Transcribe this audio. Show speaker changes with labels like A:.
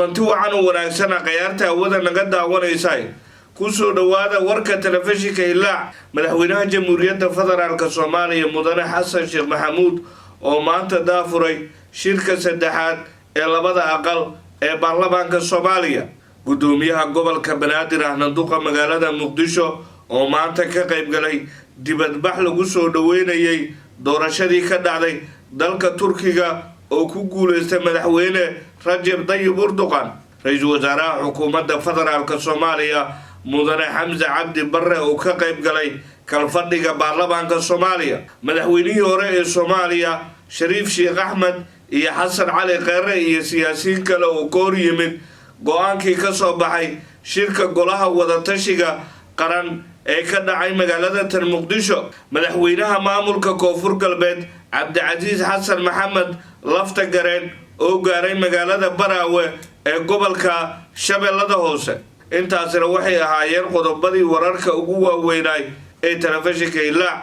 A: Kulanti wacan u wanaagsana khayaarta hawada naga daawanaysa, kusoo dhowaada warka telefishinka Hilaac. Madaxweynaha Jamhuuriyadda Federaalka Soomaaliya, Mudane Xasan Sheekh Maxamuud, oo maanta daafuray shirka saddexaad ee labada aqal ee baarlamaanka Soomaaliya. Gudoomiyaha gobolka Banaadir, ahna duqa magaalada Muqdisho, oo maanta ka qaybgalay dibadbax lagu soo dhaweynayay doorashadii ka dhacday dalka Turkiga oo ku guuleystay Madaxweyne Rajeb Dayib Erdogan. Ra-iisul wasaaraha xukuumadda Federaalka Soomaaliya, Mudane Xamse Cabdi Barre, oo ka qayb galay kalfadhiga baarlamaanka Soomaaliya. Madaxweynihii hore ee Soomaaliya, Shariif Sheekh Axmed, iyo Xasan Cali Kheyre iyo siyaasiyiin kale oo ka hor yimid go-aankii ka soo baxay shirka Golaha Wadatashiga Qaran ee ka dhacay magaalada tan Muqdisho. Madaxweynaha maamulka Koonfur Galbeed, Cabdicasiis Xasan Maxamed Lafta Gareen, oo gaaray magaalada Baraawe ee gobolka Shabeellada Hoose. Intaasina waxay ahaayeen qodobadii wararka ugu waaweynaay ee telefishinka Ilaac.